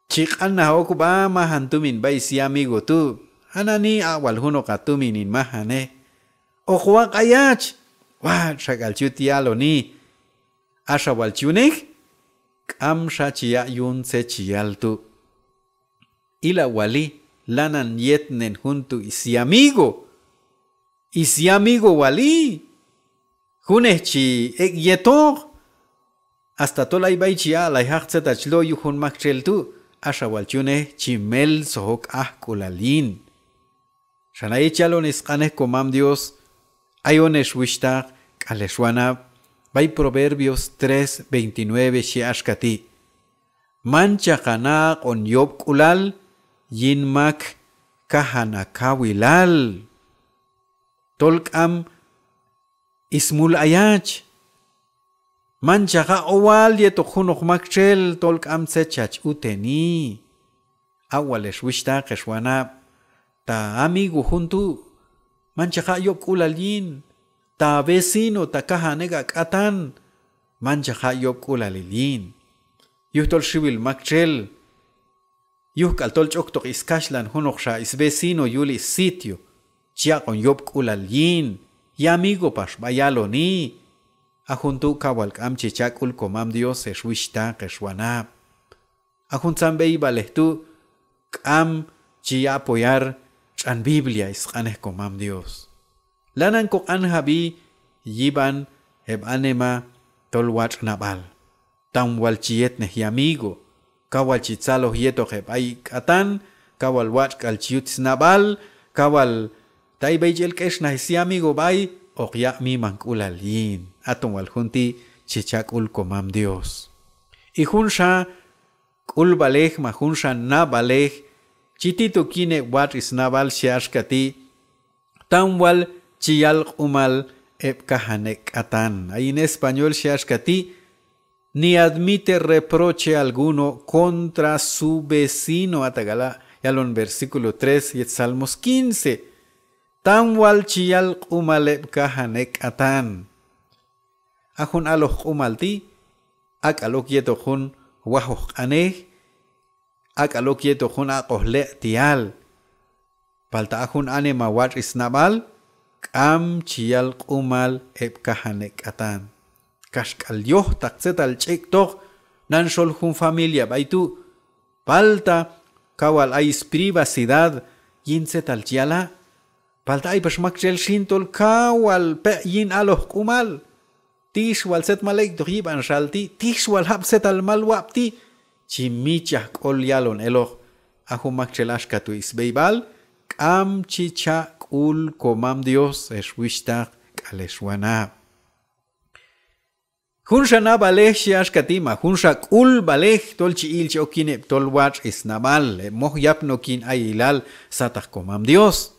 Chi q'anaj ok b'a majan tumin b'ay syamigo tu'. A nani, aq' wal junoq a tumin hin majanej. Hoq waq' ayach. Watx' xak'al chi yut yaloni. Axa wal chi yunej, k'amxa chi yaq' yun tzet chi yal tu'. Ila wali, lanan yetnen jun tu' syamigo. Syamigo wali. Junej chi ek' yetoq. Hasta tol ay b'ay chi aq'lay jaq tzet hach lo' yuj jun maktxel tu', axa wal chi yunej chi meltzoj ok ajk'ulal yin. Xan a yech yalon sq'anej Komam Dios, ayon ex wuxhtaq k'al ex wanab', b'ay Proverbios tres veintinueve xhi axka ti': Manchaq a na aq'on yob'k'ulal yin mak kajan a kawilal, tol k'am smul ayach. Manchaq aq' owal yetoq junoq maktxel tol k'am tzet chach uteni. A wal ex wuxhtaq ex wanab', ta amigo jun tu', manchaq aq' yob'k'ulal yin. Ta vecino, ta kajan ek' a k'atan, manchaq aq' yob'k'ulalil yin. Yujtol xiwil maktxel, yuj k'al tol chi oktoq skaxhlan junoqxa svecino yul ssitio, chi aq'on yob'k'ulal yin, yamigo pax b'a yaloni. A jun tu' kaw wal k'am chi cha' sk'ul Komam Dios ex wuxhtaq ex wanab'. A juntzan b'eyb'alej tu' k'am chi ya' apoyar tx'an Biblia sq'anej Komam Dios. Lanan koq'anjab'i yib'an heb' anima tol watx' nab'al. Tam wal chi yetnej yamigo, kaw wal chi tzaloj yetoq heb' ay k'atan, kaw wal watx' k'al chi yut snab'al, kaw wal ta ay b'ay chi el k'exnaj syamigo b'ay, hoq yaq' mimank'ulal yin. Aton wal jun ti' chi cha' sk'ul Komam Dios. Y junxa k'ulb'alej ma junxa nab'alej chi tit ok yin heb' watx' snab'al xhi axka ti': Tam wal chi yal q'umal heb' kajan ek' k'atan. A yin español xhi axka ti': Ni admite reproche alguno contra su vecino. A ta k'ala' yalon versículo tres yet Salmos quince. Tam wal chi yal q'umal heb' kajan ek' k'atan. A jun aloj q'umal ti', ak'al ok yetoq jun wajoj q'anej, ak'al ok yetoq jun aq'oj leq'ti'al. Palta a jun anima watx' snab'al, k'am chi yal q'umal heb' kajan ek' k'atan. Kaxk'al yojtaq tzetal ch'ek'toq nan xol jun familia b'ay tu', palta kaw wal ay sprivacidad yin tzetal chi yala'. Palta ay pax maktxel xin tol kaw wal peq' yin aloj q'umal. Tix wal tzet mal ek'toq yib'an xal ti', tix wal jab' tzetal mal wab' ti', chi michaj k'ul yalon eloq. A jun maktxel axka tu' sb'eyb'al, k'am chi cha' sk'ul Komam Dios ex wuxhtaq k'al ex wanab'. Junxa nab'alej xhi axka ti' ma junxa k'ulb'alej tol chi il chi ok yin heb' tol watx' snab'al, heb' moj yapnoq yin ayilal sataq Komam Dios.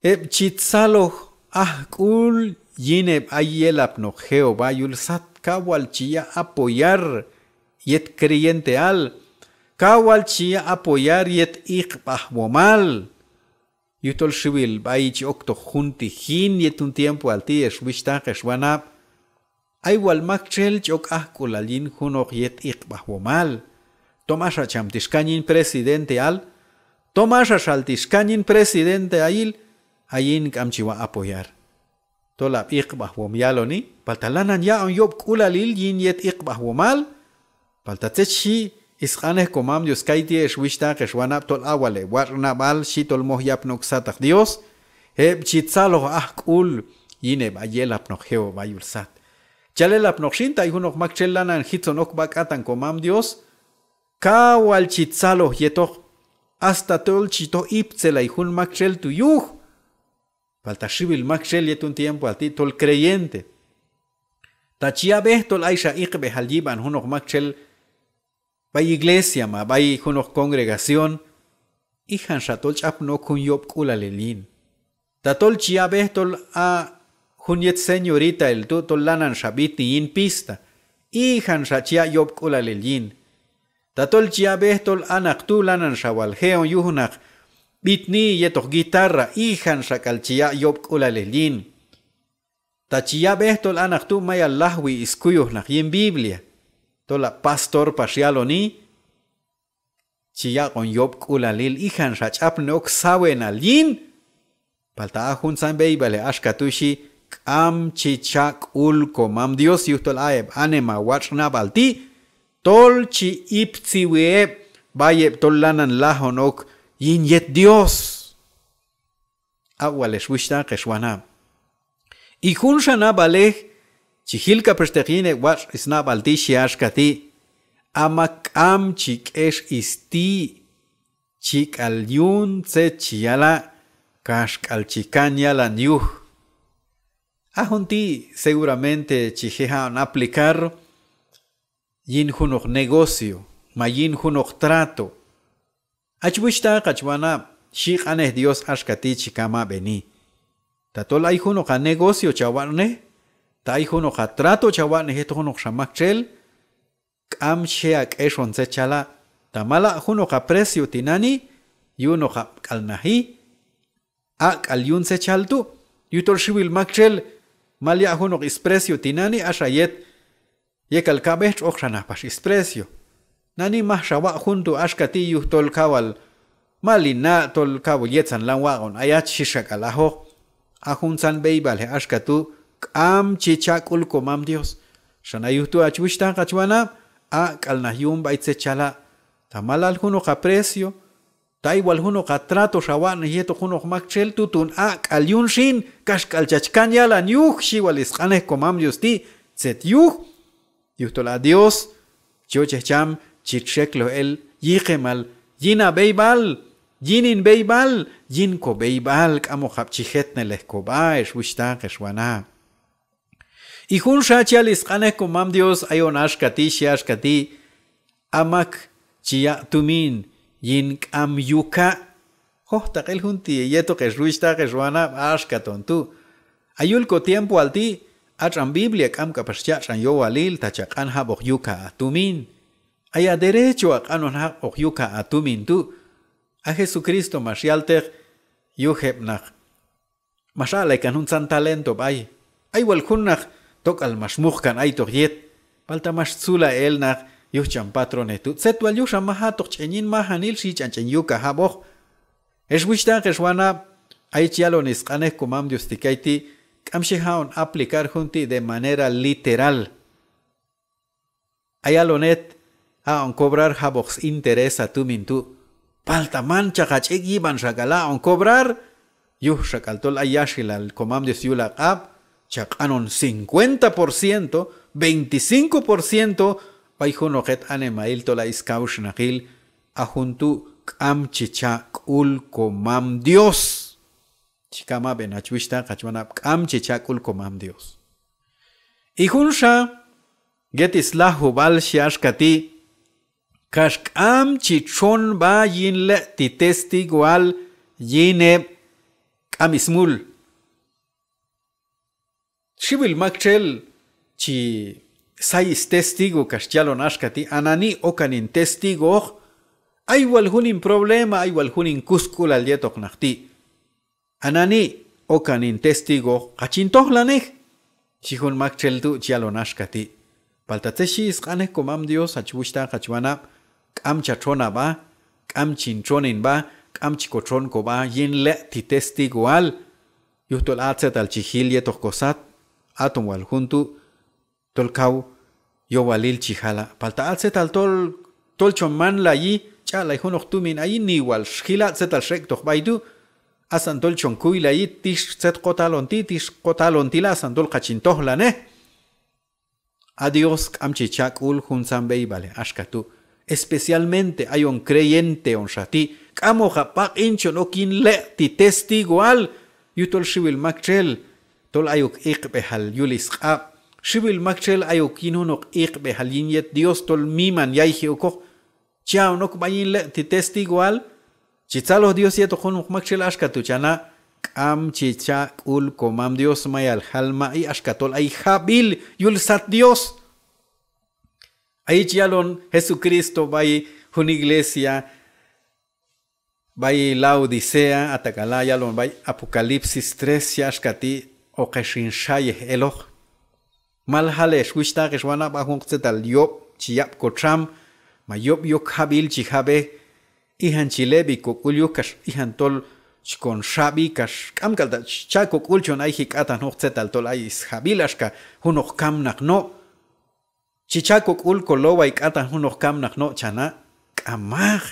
Heb' chi tzaloj ajk'ul yin heb' ay yelapnoq Jehová yul sat, kaw wal chi ya' apoyar yet creyenteal, kaw wal chi ya' apoyar yet iqb'ajwomal. Yujtol xiwil b'ay chi oktoq jun ti' jin yet jun tiempoal ti' ex wuxhtaq ex wanab', ay wal maktxel chi ok ajk'ulal yin junoq yet iqb'ajwomal. Tom axa cham ti' xkan yin presidenteal, tom axa xal ti' xkan yin presidenteail, a yin k'am chi wa' apoyar. Tol ab' iqb'ajwom yaloni, palta lanan yaq'on yob'k'ulalil yin yet iqb'ajwomal, palta tzet xhi sq'anej Komam Dios kayti' ex wuxhtaq ex wanab' tol a wal heb' watx' nab'al xhi tol moj yapnoq sataq Dios, heb' chi tzaloj ajk'ul yin heb' ay yelapnoq Jehová yul sat. Chal elapnoq xin ta ay junoq maktxel lanan jitzon ok sb'a k'atan Komam Dios, Kawal chi tzaloj yetoq, hasta tol chi toj iptzelay jun maktxel tu' yuj. Palta xiwil maktxel yet jun tiempoal ti' tol creyente. Ta chi yab'ej tol ayxa iqb'ejal yib'an junoq maktxel b'ay iglesia ma b'ay junoq congregación, ijanxa tol ch'apni ok jun yob'k'ulalil yin. Tatol chi yab'ej tol a jun yet señoritail tu' tol lananxa b'itni yin pista, ijanxa chi yaq' yob'k'ulalil yin. Tatol chi yab'ej tol a naq tu' lananxa wal je'on yuj naq b'itni yetoq guitarra, ijanxa k'al chi yaq' yob'k'ulalil yin. Ta chi yab'ej tol a naq tu' mayal lajwi skuyoj naq yin Biblia, tol a pastor pax yaloni, chi yaq'on yob'k'ulalil, ijanxa ch'apni ok sawenal yin. Palta a juntzan b'eyb'alej axka tu' xhi: K'am chi cha' k'ul Komam Dios yujtol a heb' anima watx' nab'al ti' tol chi iptziwi heb' b'ay heb' tol lanan lajon ok yin yet Dios. A wal ex wuxhtaq ex wanab'. Y junxa nab'alej chi jil k'apaxteq yin heb' watx' snab'al ti' xhi axka ti': A mak k'am chi k'ex sti', chi k'al yun tzet chi yala', kaxk'al chi kan yalan yuj. A jun ti' seguramente chi je' ja'on aplicar yin junoq negocio ma yin junoq trato. Ach wuxhtaq ach wanab', xhi q'anej Dios axka ti' chi kam ab'eni: Tatol ay junoq a negocio cha watx'nej, ta ay junoq a trato cha watx'nej yet junoqxa maktxel, k'am xe' a k'exon tzet chala'. Ta mala' junoq a precio tinani', yunoqab' k'al naji, a' k'al yun tzet chal tu', yujtol xiwil maktxel mal yaq' junoq sprecio tinani', axa yet yekal kab'ej tx'oqxa naq pax sprecio. Nani majxa waq' jun tu' axka ti' yujtol kawal mal hin na' tol kawal yetzan lan waq'on ayach, xhi xak'al ajoq. A juntzan b'eyb'alej axka tu' k'am chi cha' k'ul Komam Dios. Xan a yuj tu' ach wuxhtaq ach wanab', a' k'al naq yun b'ay tzet chala'. Ta malal junoq a precio, ta ay wal junoq a trato xa watx'nej yetoq junoq maktxel, tuton a' k'al yun xin, kaxk'al chach kan yalan yuj, xhi wal sq'anej Komam Dios ti'. Tzet yuj? Yujtol a Dios chi yochej cham chi txekloj el yiqemal yin a b'eyb'al, yin hin b'eyb'al, yin ko b'eyb'al, k'amoqab' chi jetnelej ko b'a, ex wuxhtaq ex wanab'. Y junxa chi yal sq'anej Komam Dios ayon axka ti', xhi axka ti': A mak chi yaq' tumin yin k'am yuka'. Jojtaq el jun ti' yetoq ex wuxhtaq ex wanab', axka ton tu'. A yul ko tiempoal ti', a tx'an Biblia k'am k'apax chi yaq' tx'an yowalil ta cha q'an jab'oq yuka' a tumin. Ay a derecho a q'anon jab'oq yuka' a tumin tu'. A Jesucristo max yalteq yuj heb' naq max aq'lay kan juntzan talento b'ay. Ay wal jun naq tok'al max muq kan aytoq yet, palta max tzulay el naq yuj cham patronej tu': Tzet wal yuj xa maj atoq ch'en yin majanil, xhi ch'an ch'en yuka' jab'oq. Ex wuxhtaq ex wanab', ay chi yalon sq'anej Komam Dios ti' kayti', k'am xe' ja'on aplicar jun ti' de manera literal. A yalon het, aq'on cobrar jab'oq sinterés a tumin tu'. Palta manchaq a ch'ek' yib'an xak'al aq'on cobrar, yuj xak'al tol ay yaxilal Komam Dios yul a q'ab', cha q'anon cincuenta por ciento, veinticinco por ciento b'ay junoq het animahil tol ay skawxnaqil. A jun tu' k'am chi cha' k'ul Komam Dios. Chi kam ab'en ach wuxhtaq ach wanab', k'am chi cha' k'ul Komam Dios. Y junxa yet slajub'al xhi axka ti': Kax k'am chi txon b'a yin leq'ti' testigoal yin heb' k'am smul. Xiwil maktxel chi say stestigo kax chi yalon axka ti': A nani' okan hin testigoq, ay wal jun hin problema, ay wal jun hin kusk'ulal yetoq naq ti'. A nani' okan hin testigoq, hach hin tojlanej, xhi jun maktxel tu' chi yalon axka ti'. Palta tzet xhi sq'anej Komam Dios ach wuxhtaq ach wanab', k'am cha txon a b'a, k'am chin txon hin b'a, k'am chi ko txon ko b'a yin leq'ti' testigoal. Yujtol a tzetal chi jil yetoq ko sat, aton wal jun tu' tol kaw yowalil chi jala'. Palta a tzetal tol, tol chon manlayi, ch'aq'lay junoq tumin ayi, ni wal xjila' tzetal xek'toq b'ay tu'. Asan tol chon kuylayi, tix tzet kotal on ti', tix kotal on ti' la, asan tol hach hin tojlanej. A Dios k'am chi cha' k'ul juntzan b'eyb'alej axka tu'. Especialmente ayon creyente on xa ti', k'amoqab' b'aq'in chon ok yin leq'ti' testigoal yujtol xiwil maktxel tol ayok iqb'ejal yul isq'ab', xiwil maktxel ayok yin junoq iqb'ejal yin yet Dios tol miman yayji okoq. Chi a'on ok b'ay yin leq'ti' testigoal, chi tzaloj Dios yetoq junoq maktxel axka tu' cha na', k'am chi cha' k'ul komam Dios, mayal jal ma'i axka tol ay jab'il yul sat Dios. Ay chi yalon Jesucristo b'ay jun iglesia b'ay Laodicea, a tak'ala' yalon b'ay Apocalipsis tres, xhi axka ti': Oqex hin xayej eloq. Mal jal ex wuxhtaq ex wanab', a junoq tzetal yob' chi yab' kotxam, ma yob' yok jab'il chi jab'ej, ijan chi leb'i kok'ul yuj kax ijan tol chi kon xab'i kax k'am k'al ta' chi cha' kok'ul chon ayji k'atan junoq tzetal tol ay sjab'il axka junoq kamnaq no'. Chi cha' kok'ul koloway k'atan junoq kamnaq no' cha na', k'amaq.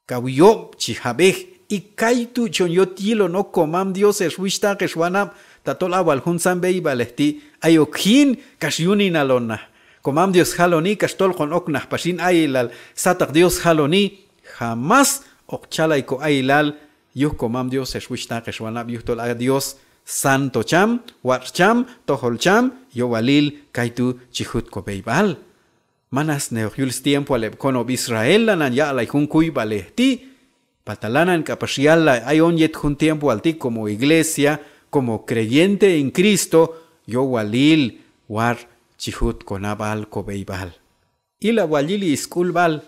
Kaw yob' chi jab'ej. I kaytu' chon yot yilon ok komam Dios ex wuxhtaq ex wanab', tatol a wal juntzan b'eyb'alej ti' ayok jin kax yuninal on naj komam Dios jaloni kax tol hoqon ok naj pax yin ayilal sataq Dios jaloni, jamás hoq chalay ko ayilal yuj komam Dios ex wuxhtaq ex wanab', yujtol a Dios santo cham, watx' cham, tojol cham. Yowalil kaytu' chi jut kob'eyb'al. Man a snejoq yul stiempoal heb' konob' Israel lanan yaq'lay jun kuyb'alej ti', palta lanan k'apax yallay ayon yet jun tiempoal ti' como iglesia, como creyente en Cristo, yowalil watx' chi jut konab'al kob'eyb'al. Ila wal yili sk'ulb'al,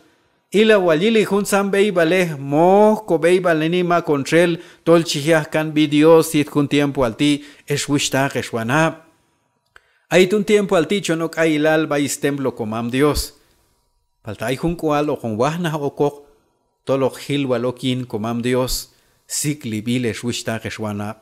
ila wal yili juntzan b'eyb'alej moj kob'eyb'aleni, mak on txel tol chi je' aj kan b'i Dios yet jun tiempoal ti' ex wuxhtaq ex wanab'. A yet jun tiempoal ti' chon ok ayilal b'ay stemplo komam Dios. Palta ay jun k'ual hoqon wajnaj okoq tol hoq jil wal ok yin komam Dios sik'lib'il ex wuxhtaq ex wanab'.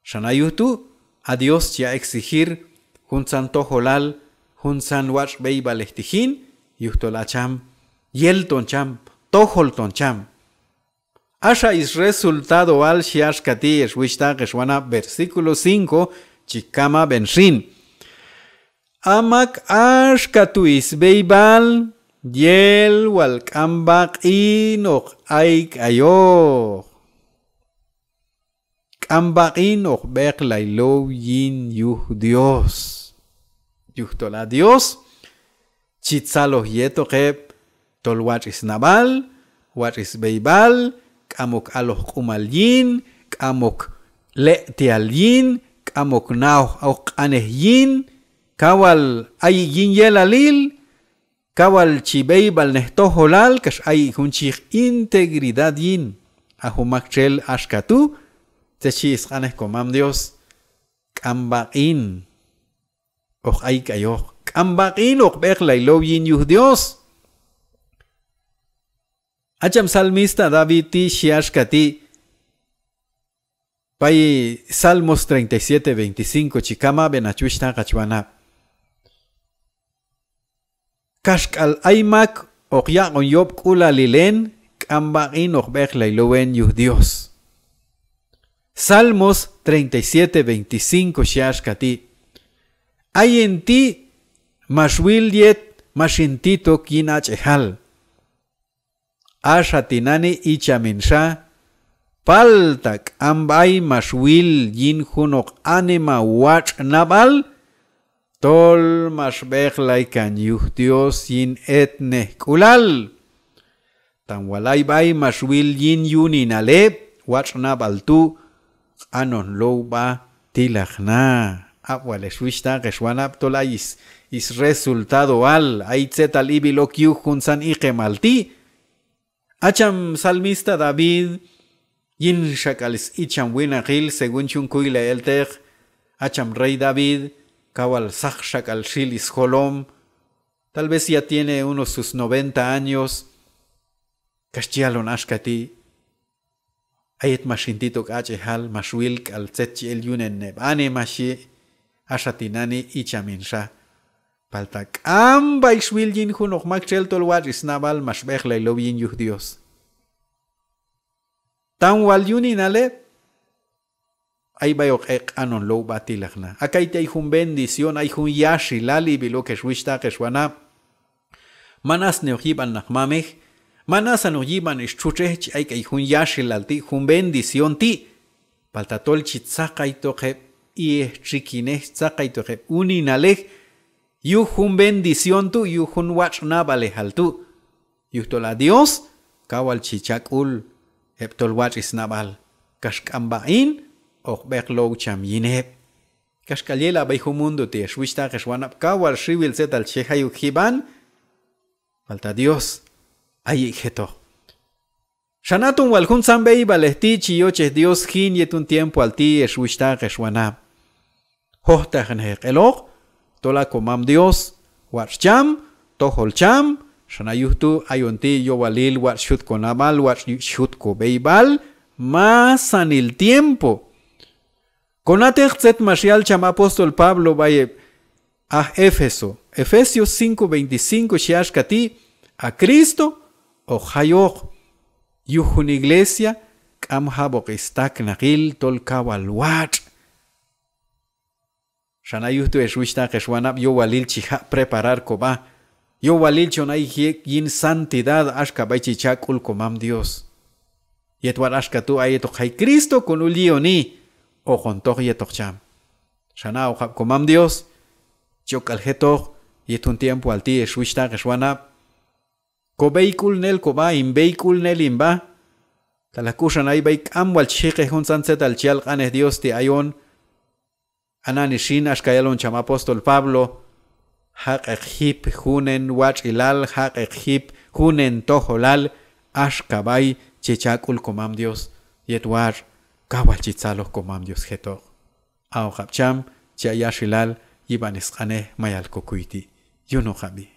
Xan a yuj tu' a Dios chi yaq' exigir juntzan tojolal, juntzan watx' b'eyb'alej ti' jin, yujtol a cham yel ton cham, tojol ton cham. Axa sresultadoal xhi axka ti' ex wuxhtaq ex wanab', versículo cinco, chi kam ab'en xin: A mak axka tu' sb'eyb'al yel wal k'am b'aq'in hoq ayk'ayoq. K'am b'aq'in hoq b'eqlay low yin yuj Dios. Yujtol a Dios chi tzaloj yetoq heb' tol watx' snab'al, watx' sb'eyb'al, k'am ok aloj q'umal yin, k'am ok leq'tial yin, k'am ok na'oj ok q'anej yin, kawal ayik' yin yelalil, kawal chi b'eyb'alnej tojolal kax ayik' jun chi yiq integridad yin. A jun maktxel axka tu', tzet xhi sq'anej komam Dios: K'am b'aq'in hoq ayk'ayoq, k'am b'aq'in hoq b'eqlay low yin yuj Dios. A cham salmista David ti' xhi axka ti' b'ay Salmos treinta y siete veinticinco, chi kam ab'en hach wuxhtaq hach wanab': Kaxk'al ay mak hoq yaq'on yob'k'ulalil en, k'am b'aq'in hoq b'eqlay low en yuj Dios. Salmos treinta y siete veinticinco xhi axka ti': Ayin ti' max wil yet max hin tit ok yin ach'ejal. Axa tinani' icham hin xa, palta k'am b'ay max wil yin junoq anima watx' nab'al tol max b'eqlay kan yuj Dios yin etnejk'ulal. Tan wal ay b'ay max wil yin yuninal heb' watx' nab'al tu', q'anon low b'a tilaj na. Ab' wal ex wuxhtaq ex wanab' tol ay is, is resultadoal, ay tzetal ib'il ok yuj juntzan iqemal ti'. A cham salmista David, yin xak'al is icham winaqil según chi yun kuylay elteq, a cham rey David kawal saq xak'al xil is jolom, tal vez ya tiene unos sus noventa años, kax chi yalon axka ti': A yet max hin tit ok ach'ejal, max wil k'al tzet chi el yunen heb' anima xhi, axa tinani' icham hin xa. Palta k'am b'ay xwil yin junoq maktxel tol watx' is nab'al max b'eqlay low yin yuj Dios. Tan wal yuninal heb' ay b'ay hoq ek' q'anon low b'a tilaj na. A kayti' ay jun bendición, ay jun yaxilal ib'il ok ex wuxhtaq ex wanab'. Man asnioq yib'an naq mamej, man asanoq yib'an ix txutxej chi ayk'ay jun yaxilal ti', jun bendición ti'. Palta tol chi tzaqaytoq heb' i'ej txikinej, tzaqaytoq heb' uninalej yuj jun bendición tu', yuj jun watx' nab'alejal tu'. Yujtol a Dios kawal chi cha sk'ul heb' tol watx' snab'al, kax k'am b'aq'in hoq b'eq low cham yin heb'. Kaxk'al yel a b'ay jun mundo ti' ex wuxhtaq ex wanab', kawal xiwil tzetal chi je' jay ok jib'an, palta Dios ayek' jetoq. Xan aton wal juntzan b'eyb'alej ti' chi yochej Dios jin yet jun tiempoal ti' ex wuxhtaq ex wanab'. Jojtaqnej ek' eloq tol a komam Dios watx' cham, tojol cham. Xan a yuj tu' ayon ti' yowalil watx' xjut konab'al, watx' xjut kob'eyb'al masanil tiempo. Konateq tzet max yal cham apóstol Pablo b'ay heb' aj Éfeso. Efesios cinco veinticinco xhi axka ti': A Cristo hoq jayoq yuj jun iglesia k'am jab'oq stak'naqil tol kawal watx'. Xan a yuj tu' ex wuxhtaq ex wanab', yowalil chi jaq' preparar kob'a, yowalil chon ayji ek' yin santidad axka b'ay chi cha sk'ul komam Dios. Yet watx' axka tu' a yet hoq jay Cristo kon ul yi'oni, hoqon toj yetoq cham. Xan a'ojab' komam Dios chi ok k'al jetoq yet jun tiempoal ti' ex wuxhtaq ex wanab'. Kob'eyk'ulnel kob'a, hinb'eyk'ulnel hinb'a. Talaj k'uxan ay b'ay k'am wal chi jiqej juntzan tzetal chi yal q'anej Dios ti' ayon. A nani xin axka yalon cham apóstol Pablo: Jaq'eq jip junen watx'ilal, jaq'eq jip junen tojolal axka b'ay chi cha sk'ul komam Dios. Yet watx' kawal chi tzaloj komam Dios jetoq. A'ojab' cham chi a yaxilal yib'an sq'anej mayal kokuy ti'. Yunoqab'i.